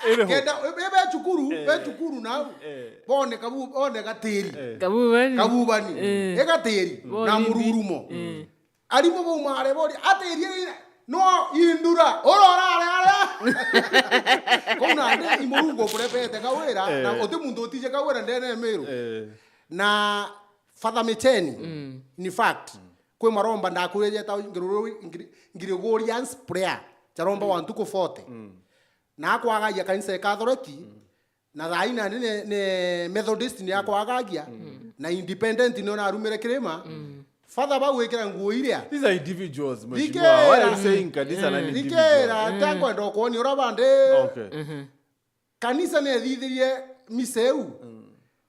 Ere ho. Kenda, be, be cukuru, be cukuru nau. Eh. Bone kabu-, bone gatiri. Eh. Kabubani. Kabubani. Eh. Egatiri. Bone na ibi. Mururumo. Eh. Arimu bau marebori, "Atiri ri, no indura, urorare aria." Kau nandi i Murungu ukurebete kawira, na uti muntu utije kawira ndene ya Miru. Eh. Na Father Micheni, in fact, kwi maromba ndakwire jeta Gregori-, Gre-, Gregorian's prayer, jaromba wa ntuku forty. Na akwagagia kanisa ya Catholic, na thaa ina ni, ni, ni Methodist ni akwagagia, na Independent ni ona arumire kirima. Father bau gwikira nguo iria. These are individuals, mheshimiwa. Thikira. Why are you saying kanisa na individual? Thikira, tankwenda ukwonia uria bandi. Okay. Kanisa ni ethithirie misa iu.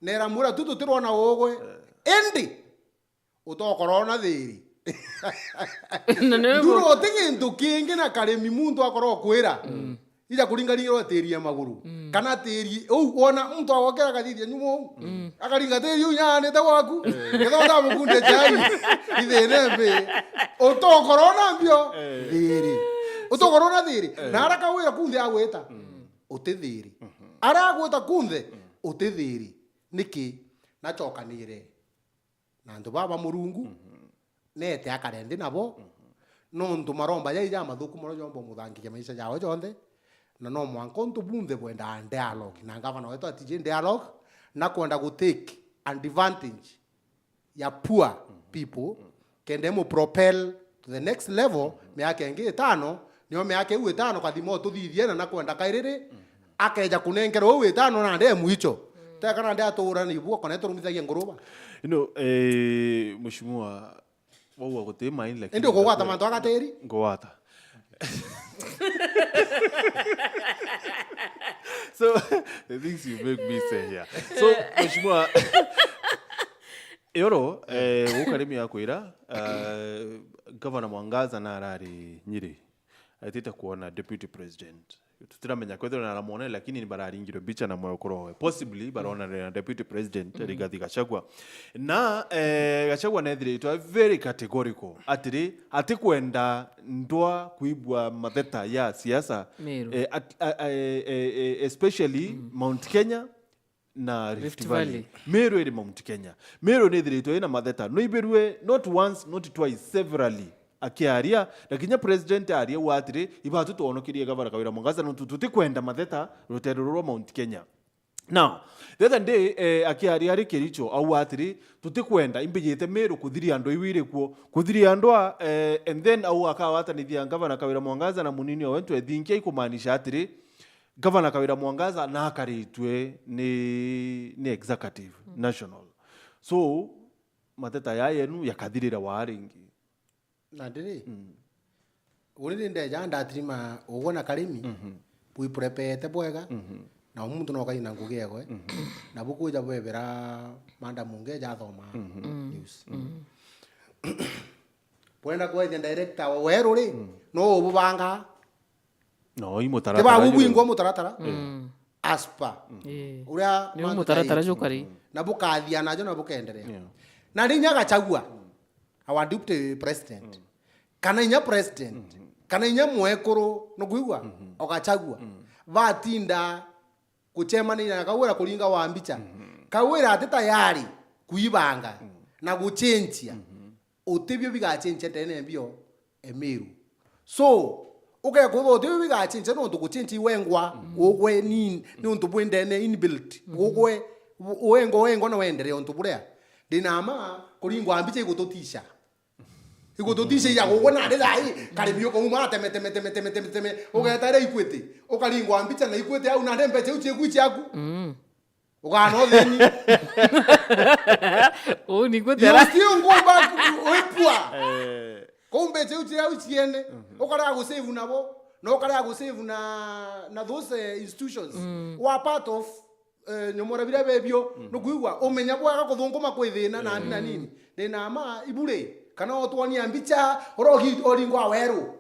Na iramwira, "Tu tutirona ugwe." Indi utokorona thiri. Na nĩ Nduru uti gintu kingi na karimi muntu akorwo kwira. Ija kuringaringa tiri ya maguru. Kana tiri, uu wona muntu agokira akathithia nyuma uu. Akaringa tiri uu nyaanite gwaku. Ketha utamukunde chai. Ithine mbi. Utokorona mbio. Thiri. Utokorona thiri. Na ara kawira kunthe agwita. Uti thiri. Ara agwita kunthe. Uti thiri. Niki? Nachokanire na antu baba Murungu, neete akare nthi nabo, nontu maromba jai jamathuku mono jomba umuthangikia maisha jawe jonthe, na no mwanka untu bunthe bwendaa dialogue, na ngavana wetu atiji dialogue, na kwenda gu take advantage ya poor people, kenda imu propel to the next level, miaka ingi itano, nio miaka iu itano kathima ututhithie na nakwenda kairiri, akeja kunenkerwa uu itano nandi e mwicho. Teka nandi atura ni bua kona turumithagia nguruba. You know, eh, mheshimiwa, wauga guti maini, lakini indi ukugwata mantu agatiri? Ngugwata. So, the things you make me say here. So, mheshimiwa, Yoro, eh, gukarimi akwira, eh, Governor Mwangaza na arari Nyiri, aitite kuona Deputy President. Tutiramenya kwethirwa na aramwonere, lakini ni bararingirwe mbicha na mwekorowe. Possibly, baronanire na Deputy President Rigathi Gachagua. Na, eh, Gachagua nethiritwe very categorical. Atiri, atikwenda ndwa kuibua matheta ya siasa. Meru. Eh, at-, a-, a-, eh, eh, eh, especially Mount Kenya, na Rift Rift Valley. Valley. Meru iri Mount Kenya. Meru ni ithiritwe ina matheta. No ibirue not once, not twice, severally akiaria, na kinya president aria uu atiri, ibatu twonokirie Gavana Kawira Mwangaza, nontu tutikwenda matheta rutere ruru rwa Mount Kenya. Now, the other day, eh, akiaria ari Kericho, au atiri, tutikwenda, imbijite Meru kuthiria andu iu iri kuo, kuthiria andu a, eh, and then au akawatanithia Gavana Kawira Mwangaza na munini owe Ntwethinkia, ikumaanisha atiri, Gavana Kawira Mwangaza nakaritue ni, ni executive national. So, mateta ya yenu yakathirira waa ringi. Na ndiri, uni ni ndeja ndatirima ugwe na Karimi, bwiprepete bwega, na o muntu no kaina ngugi egwe, na bukwija bwebera madam ungi eja athoma news. Bwenda kwethia director weru ri, no ububanga. No, i mutaratara. Tibabu bwingwa mutaratara. As per. Uria ni mutaratara jukari. Na bukathia najo na bukenderea. Na rinya Gachagua, our deputy president, kana inya president, kana inya mwekuru, nukwigua? O Gachagua. Batinda gucemania na Kawira kuringa wa mbicha. Kawira ati tayari kuibanga na guchenjia. Utibio bigachenjia ndene mbio Emiru. So, ukekwithwa utibio bigachenjia nontu guchenjia iwengwa, ugwe ni, ni untu bwi ndene inbuilt. Ugwe, uengwa, uengwa na wenderea untu buria. Ndina ma, kuringwa mbicha igututisha. Igututisha iya gugwe nandi thaa ii, karimi ukauma teme, teme, teme, teme, teme, teme. Ugeeta iria Equity, ukaringwa mbicha na Equity au nandi mbecha iu ciaku i ciaku. Ugana uthini. Uu niguo You tera. Still go back, wipua. Kuu mbecha iu ciria u ciene, ukarega gusave nabo, na ukarega gusave na, na those, eh, institutions. Wa part of, eh, nyomora biria bebio, nukwigua, umenya bwega kuthunguma kwi thina na nini na nini. Ndina ma iburi, kana utwonia mbicha, urogi oringwa weru.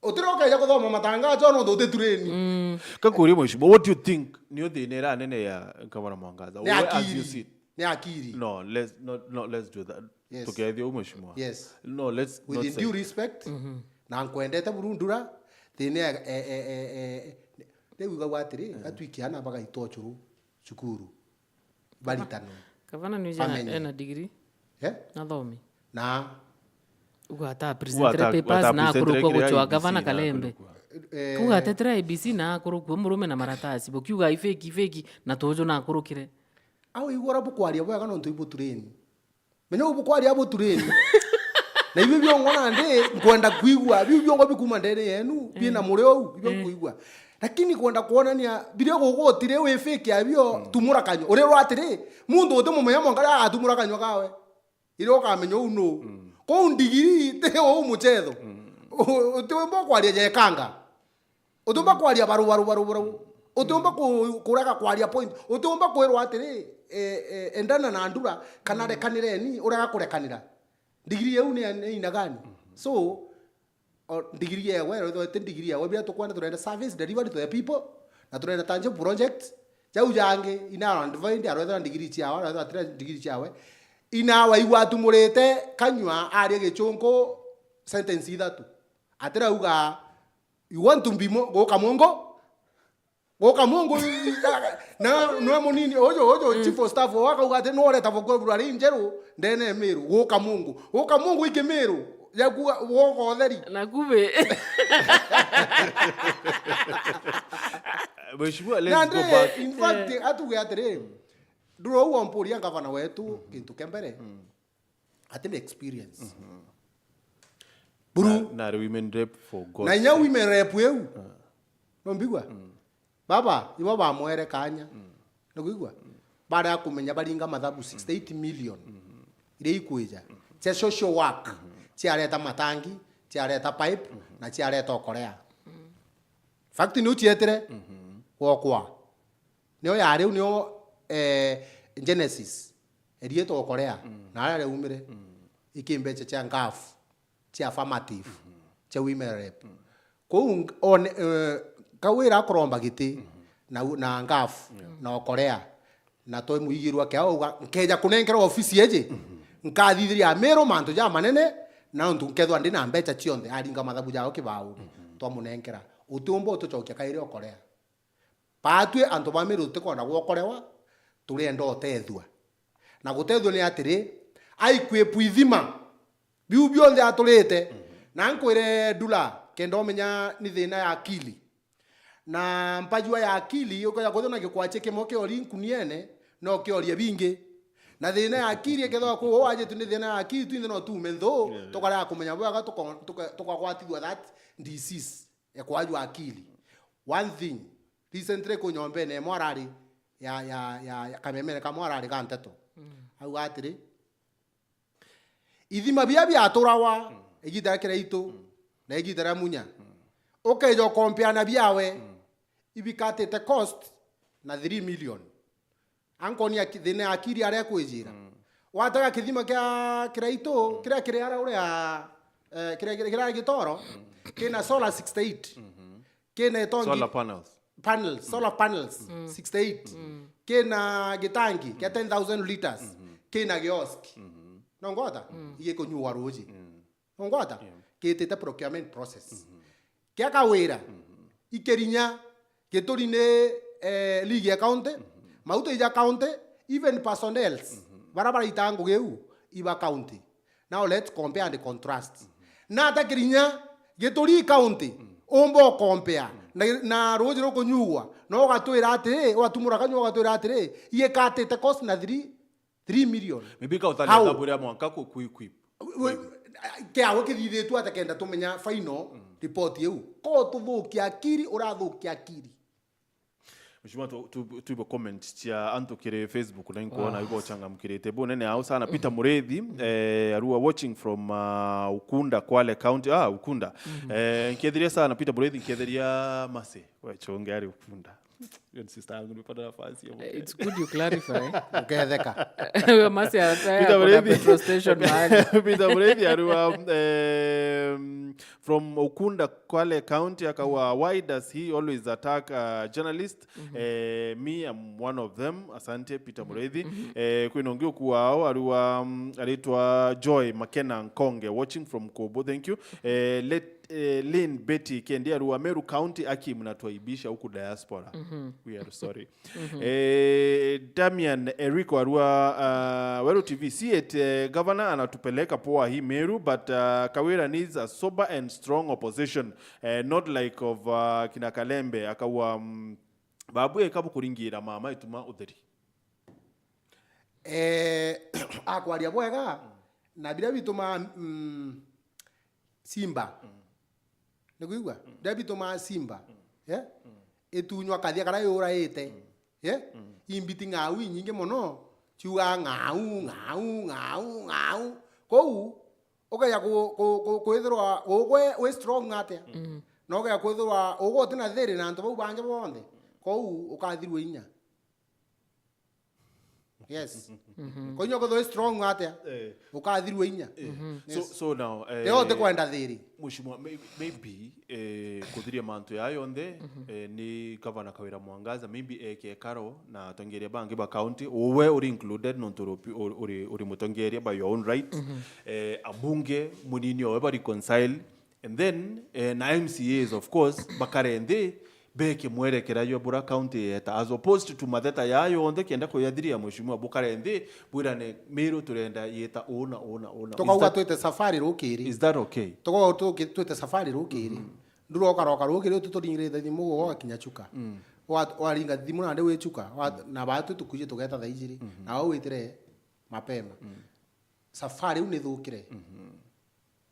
Utira ukeja kuthoma matangazo nontu uti tureni. Kakuria mheshimiwa, what do you think niyo thina iria nene ya Gavana Mwangaza? Ni Where as you akiri. See it? Ni akiri. No, let's, no, no, let's do that. Yes. Tukethia u mheshimiwa. Yes. No, let's not. With due respect, na nkwendete buru ndura, thina ya, eh, eh, eh, eh, riu igagwa atiri, gatwikia ana bagaitwa ucuru cukuru. Baritanwe. Gavana ni uja na, bamenye. Ena degree? Eh? Na thomi. Na ugata presentire papers na akurukwa gucwa gavana Kalembe. Eh, kuga atetera I B C na akurukwa murume na maratasi. Bukiuga ifeki, ifeki na tuju na akurukire. Au igora bukwaria bwega nontu ibutureni. Menya u bukwaria butureni. Na ibi biongo nandi nkwenda kwigua, biu biongo bikuma ndene yenu, bina muri ou, ibio nkwigua. Lakini kwenda kwonania biria gugutire wi fake abio, tumura kanywa. Urirwa atiri, muntu utimumenya mwanka riria agatumura kanywa kawe. Iria ukamenya uu nu. Kou ndigiri ti uu muchetho. U-, utiumba kwaria jekanga. Utiumba kwaria baru, baru, baru, baru. Utiumba ku-, kurega kwaria point. Utiumba kwirwa atiri, eh, eh, endana na ndura, kana rekanireni, urega kurekanira. Ndigiri iu ni, ni aina gani? So, o, ndigiri yewe, irathirwa iti ndigiri yewe, biria tukwenda, turenda service delivery to the people, na turenda tangible project. Jau jangi, ina undefined, arwethera ndigiri ciawe, arwethera atira ndigiri ciawe. Ina waigua atumurite kanyua, aria gichunku, sentence ithatu. Atirauga, "You want to be mo-, guka mungu?" Guka mungu, na nwe munini, uju, uju, chief of staff, akauga ati, "Nureta vocabulary njeru, ndene Miru, guka mungu." Guka mungu iki Miru, ya kuga, guka utheri. Na kubi. Mheshimiwa, let's go back. In fact, atuge atiri, nduro u ompuria ngavana wetu, kintu kia mbere. Ati ni experience. Buru. Na, na ari women rep for God's sake. Na inya women rep iu. No mbigua? Baba, ibo bamwere kanya. No kwigua? Baria kumenya baringa mathabu sixty-eight million. Iria ikwija. Cia social work. Ciareta matangi, ciareta pipe, na ciareta okorea. Fact ni ucietire? Gwokwa. Nio ya riu nio, eh, Genesis. Erietwa okorea. Na aria riaumire. Iki mbecha cia ngafu, cia affirmative, cia women rep. Kou ng-, one, eh, Kawira akuromba giti na u-, na ngafu, na okorea. Na twamuigirwa kia auga, "Nkeja kunenkerwa ofisi eji, nkathithiria Miru mantu ja manene, na untu nkethwa ndi na mbecha cionthe." Aringa mathabu jao kibauni. Twamunenkera. Utiumba utucokia kairi okorea. Baatwi antu ba Miru tutikwenda gwokorewa, turienda utethua. Na gutethua ni atiri, a equip ithima biu bionthe aturite. Na nkwire Ndula, kenda umenya ni thina ya akili. Na mpajua ya akili, ukeja kwithirwa na gikwachi kimwe kiori nkuniene, no kiorie bingi. Na thina ya akili, ikethirwa kwi uu wajitwe ni thina ya akili, twinthe no tuume nthu, tukarega kumenya bwega, tuka-, tuka-, tukagwatithua that disease ya kwajua akili. One thing, recently ku nyombene imwe arari ya, ya, ya, ya kamemene kamwe arari ga nteto. Auga atiri, ithima biria biaturawa igita ria Kiraitu na igita ria Munya, ukeja ukompeana biawe, ibikatite cost na three million. Ankoni aki-, thina ya akiri aria kwijira. Mm. Watega kithima kia Kiraitu, mm, kiria kiri ara uria, eh, kiria, kiria, kiria Gitoro, mm, kina solar sixty-eight. Mm-hmm. Kina itongi solar panels. Panels, solar panels, mm, sixty-eight. Mm. Kina gitangi kia, mm, ten thousand liters. Mm-hmm. Kina kiosk. Mm-hmm. Nongwata? Mm. Igikunyuwa ruji. Mm. Nongwata? Yeah. Kitite procurement process. Mm-hmm. Kia Kawira, mm-hmm, ikirinya Gituri ni, eh, league ya county, mm-hmm, mauta ija county, even personnels, mm-hmm, bara baraita ngugi iu, iba county. Now let's compare and contrast. Mm-hmm. Nata kirinya Gituri county, mm, umba ukompea, mm, na, na ruji rukunyugwa, na ugatwira atiri, ugatumura kanyua ugatwira atiri, igikatite cost na three, three million. Maybe ka utharia. How? Thabu ria mwanka ku, ku equip. We, kiawe kithithitue atia kenda tumenya final, mm, report iu? Ko tuthukia akiri, urathukia akiri. Mheshimiwa, tu, tu, tuibo comment cia antu kiri Facebook na inkuona, ah, ibo changamkirite bunene au sana. Peter Mureithi, eh, arua watching from, uh, Ukunda, Kwale County. Ah, Ukunda. Mhm. Eh, nkethiria sana Peter Mureithi, nkethiria Mase. We chonge ari Ukunda. Hiyo ni sister yangu, nimepata nafasi ya, eh, it's good you clarify. Uketheka. Huyo Mase anataka Peter kuna Mureithi. Petrol station mahali. Peter Mureithi arua, um, from Ukunda, Kwale County, akawa, "Why does he always attack, uh, journalist?" Mhm. Eh, me, I'm one of them. Asante, Peter Mureithi. Mhm. Eh, kwina ungi ukuwao, ariwa, mm, aritwa Joy Makena Nkonge, watching from Kobo. Thank you. Eh, let, eh, Lynn Betty Kendi, arua, "Meru County, aki mnatuaibisha huku diaspora." Mhm. We are sorry. Mhm. Eh, Damian Eriko arua, uh, Weru T V, "See it, eh, governor anatupeleka poa hii Meru, but, uh, Kawira needs a sober and strong opposition, eh, not like of, uh, kina Kalembe." Akawa, mm, "Babu eka bukuringira mama ituma utheri." Eh, akwaria bwega, mm, na biria bituma, mm, Simba. Mm. Ni kwigua? Mm. Biria bitumaa Simba, mm, eh? Mm. Itunywa kathia karia yuraite. Mm. Eh? Mm. Imbiti ng'au inyingi mono, ciugaa ng'au, ng'au, ng'au, ng'au. Kou, ukeja ku-, ku-, ku-, kwithirwa ugwe wi strong atia? Mm. Na ukeja kwithirwa ugwe utina thiri na antu bau bangi bonthe. Kou ukathirua inya. Yes. Mhm. Kwa inya kwithirwa wi strong atia? Eh. Ukathirua inya. Eh. Mhm. So, yes, so now, eh, leo utikwenda thiri. Mheshimiwa, may-, maybe, eh, kuthiria mantu ya yonthe, mhm, eh, ni Gavana Kawira Mwangaza, maybe eke karo na atongeria bangi ba county, uwe uri included nontu uri, uri, uri mutongeria by your own right. Mhm. Eh, abunge, munini owe ba reconcile, and then, eh, na M C As, of course, bakare nthi, beke mwerekera jwa bura county yeta, as opposed to matheta ya yonthe kenda kuyathiria, mheshimiwa, bukare nthi, bwirane, Meru turenda yeta uu na uu na uu na uu. Tukauga twite safari rukiri. Is that okay? Tukauga tuki-, twite safari rukiri. Mm. Nduro ukaroka rukiri, utu turingirite thimu, ugakinya Chuka. Mm. Wa-, waringa thimu nandi wi Chuka, wa-, mm, na batu tukwiji tugeta thaa ijiri. Mm-hmm. Na wau witire mapema. Mm. Safari iu nithukire. Mhm.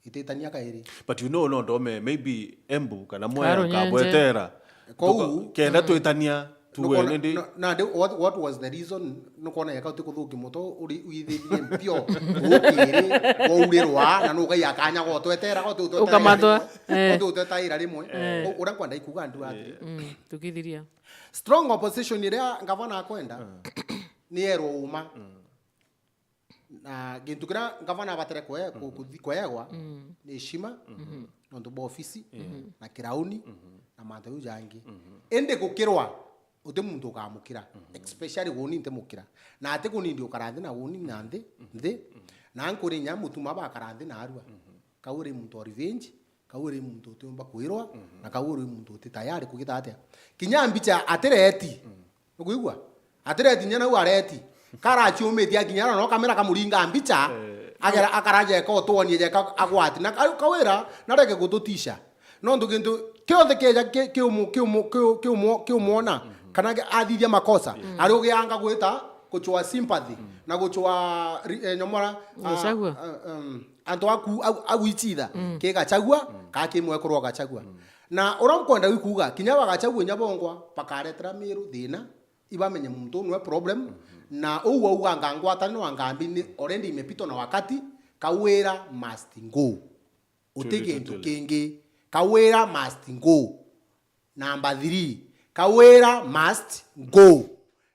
Ititania kairi. But you know, no ndome, maybe Embu kana Mwea Karunyenje, nkabwetera. Kou, tuka-, kenda, mm, twitania, tuwe nukona, nindi. Na, nandi what, what was the reason? Nukona yaka uti kuthuki muto, uri, withirie mpio, ukiri, waurirwa, na nukai akanya gotwetera, gotu utwetera. Ukamatwa, rimwe, eh, gotu utwetaira rimwe. Eh. U-, uria nkwenda ikuga ndu atiri. Eh. Mm, tukithiria. Strong opposition iria ngavana akwenda, mm, ni erwo uma. Mm. Na gintu kiria ngavana abatire kwe-, ku-, mhm, kuthi-, kweegwa, mm, ni heshima, mhm, nontu bwa ofisi, mhm, na kirauni, mhm, na mantu jau jangi. Mhm. Indi gukirwa, uti muntu ukamukira, mhm, especially guni ntimukira. Na ati guni ndi ukara nthi na guni na nthi, mhm, nthi. Mhm. Na nkuri nya mutuma bakara nthi na arua. Mhm. Kau uri muntu wa revenge, kau uri muntu utiumba kwirwa, mhm, na kau uri muntu uti tayari kugita atia. Kinya mbicha atireti. Mhm. Nukwigua? Atireti nya nau areti. Karaciumitie akinya ara no kamera kamuringa mbicha, eh, agera, akara jeka utwonie jeka agwati. Na kau Kawira nareke gututisha. Nontu gintu kionthe kieja ki-, kiumu-, kiumu-, kiu-, kiumu-, kiumwona, mhm, kana ge-, athithia makosa, yeah, ari ugianga gwita guchwa sympathy, mm, na guchwa ri-, eh, nyomora, ah, Gachagua, ah, um, antu aku, au, au ichitha, mm, ki Gachagua, mm, ka ki mwekuru wa Gachagua. Mm. Na uria nkwenda gwikuga, kinya ba Gachagua inya bongwa bakaretera Miru thina, ibamenye muntu nwe problem, mm-hmm, na uu auganga ngwataniro wa ngambi ni already imepitwa na wakati, Kawira must go. Uti gintu kingi. Kawira must go. Number three, Kawira must go.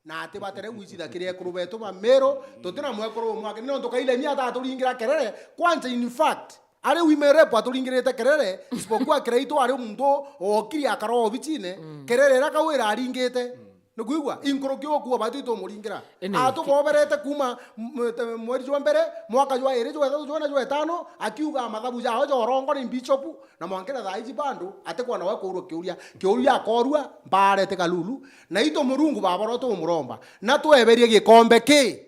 Na atibatere gwicitha kiri ekuru betu ba Meru, tutina mwekuru umwe akiri, nontu Kairemi ataturingira kerere. Kwanza, in fact, ari women rep aturingirite kerere, isipokuwa Kiraitu ari muntu wokiri akara obicine, kerere iria Kawira aringite. Nikuigua? Inkuruki ukua batu itumuringira. Ene, atuboberete kuma m-, m-, mweri jwa mbere, mwaka jwa iri, jwa ithatu, jwa ina, jwa itano, akiuga mathabu jao ja urongo ni bishop, na mwankira thaa iji bado atikwona we kuurua kiuria. Kiuria akorua, mbaare ti kalulu, na itu Murungu baba ro tumuromba, na tweberie gikombe ki,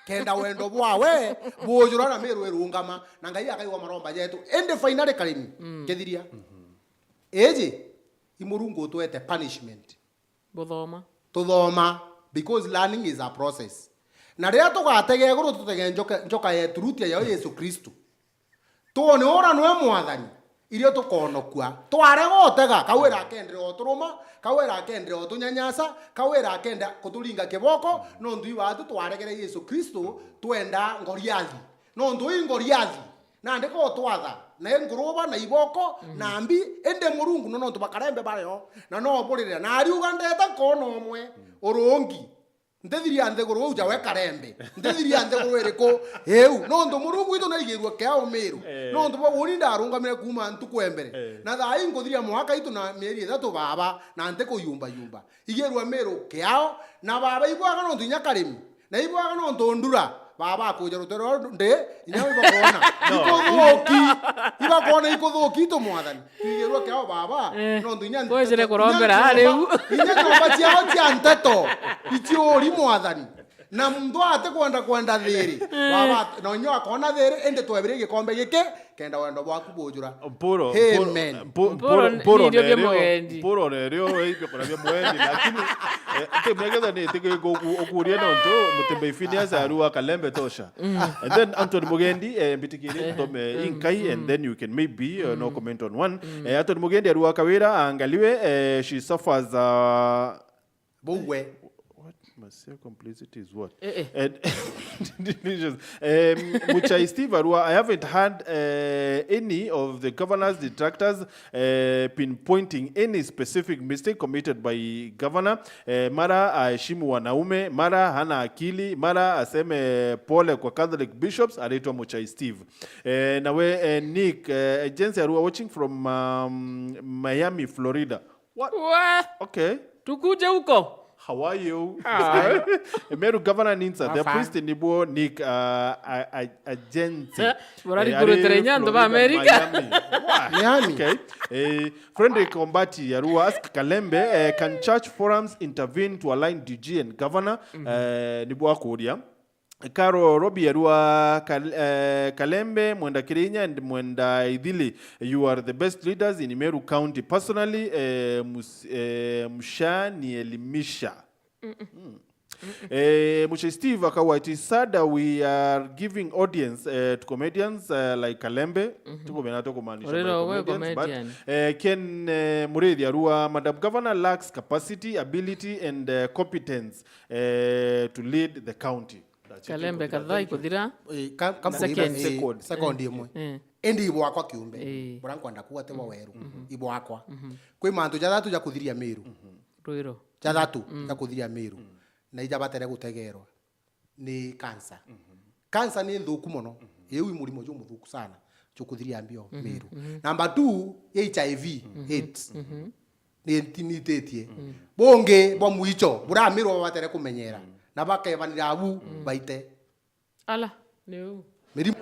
kenda wendo bwawe bujura na Meru irungama, na Ngai akaigua maromba jetu. Indi finally Karimi, kithiria. Iji, i Murungu utwete punishment. Buthoma. Tuthoma, because learning is a process. Na riria tugatega iguru, tutege njoka, njoka yetu rutia yao Yesu Kristo. Twone ura niwe mwathani, irio tukonokua. Twarega utega, Kawira akendere oturuma, Kawira akendere otunyanyasa, Kawira akenda kuturinga kiboko, nontu ibatu twaregere Yesu Kristo, twenda Ngoriathi. Nontu ii Ngoriathi, nandi ko twatha, na i nguruba, na iboko, na mbi, indi Murungu no nontu ba Karembe bario, na no buririra. Na ariuga, ndeta nkona umwe, urungi. Ntithiria nthiguru uu jawe Karembe. Ntithiria nthiguru iriku iu? Nontu Murungu witu naigirue kiao Miru. Eh. Nontu bwa uni ndarungamire kuuma ntuku ya mbere. Eh. Na thaa ii nkuthiria mwaka itu na mieri ithatu baba, na ntikuyumbayumba. Igirua Miru kiao, na baba ibwaga nontu inya Karimi. Na ibwaga nontu ndura, baba akuja rutere ruru ndi, inya ibakwona. No. Ikuthuki, ibakwona ikuthuki itu mwathani. Twigirua kiao baba, eh, nontu inya nteto, kwejire kurombera inya nyomba, riu. Inya nyomba ciao cia nteto, iciuri mwathani. Na muntu ate kwenda, kwenda thiri. Eh. Baba, na inyo akona thiri, indi twebire gikombe giki, kenda wendo bwaku bujura. Mpuro, Amen. Mpuro, Mpuro, Mpuro, Mpuro ni ndio neryo, mugendi. Mpuro neryo, ibyo kurabia mugendi, lakini, eh, ite mwegeza ni ite ku-, ku-, ukuria nontu, Mutembei Phineas arua Kalembe tosha. And then Anthony Mugendi, eh, mbitikirie ntome inkai, and then you can maybe, uh, no comment on one. Eh, Anthony Mugendi arua Kawira, angaliwe, eh, she suffers, uh, Bouwe. What? Masia complicity is what? Eh, eh. And delicious. Um, Muchai Steve Arua, I haven't heard, uh, any of the governor's detractors, uh, pinpointing any specific mistake committed by governor. Uh, mara aheshimu wanaume, mara hana akili, mara aseme pole kwa Catholic bishops, anaitwa Muchai Steve. Uh, nawe, uh, Nick, uh, Jensi Arua watching from, um, Miami, Florida. What? Wa- Okay. Tukuje huko. How are you? Ah. Meru governor needs a, the priest nibo Nick, uh, a, a, a Jensi. Eh, murari kurutere inya antu ba America. Miami. Wah. Miami. Okay. Eh, Frederick Ombati Arua ask Kalembe, eh, can church forums intervene to align D G and governor? Eh, nibo akuria. Karo Robi Arua Kal-, eh, Kalembe, Mwenda Kirinya and Mwenda Ithili, you are the best leaders in Meru County. Personally, eh, mus-, eh, mshanielimisha. Mm. Eh, Muchai Steve akawa, it is sad that we are giving audience, eh, to comedians, eh, like Kalembe. Tukumenya tukumaanisha by comedians, but, eh, Ken, eh, Muriithi Arua, Madam Governor lacks capacity, ability and, eh, competence, eh, to lead the county. Kalembe kathai kuthira. Eh, ka-, ka-, second. Eh, second imwe. Eh. Indi ibwakwa kiumbe. Eh. Bura nkwenda kuuga ti bo weru. Ibwakwa. Kwi mantu jathatu ja kuthiria Miru. Rwiro. Jathatu ja kuthiria Miru. Na ija batere gutegerwa ni cancer. Cancer ni nthuku mono. Iu i murimo jumuthuku sana. Jukuthiria mbio Miru. Number two, H I V, AIDS. Ni ntinithitie. Bungi bwa mwicho, buramirwa batere kumenyera, na bakebanira abu baite. Ala, ni uu. Mirimu.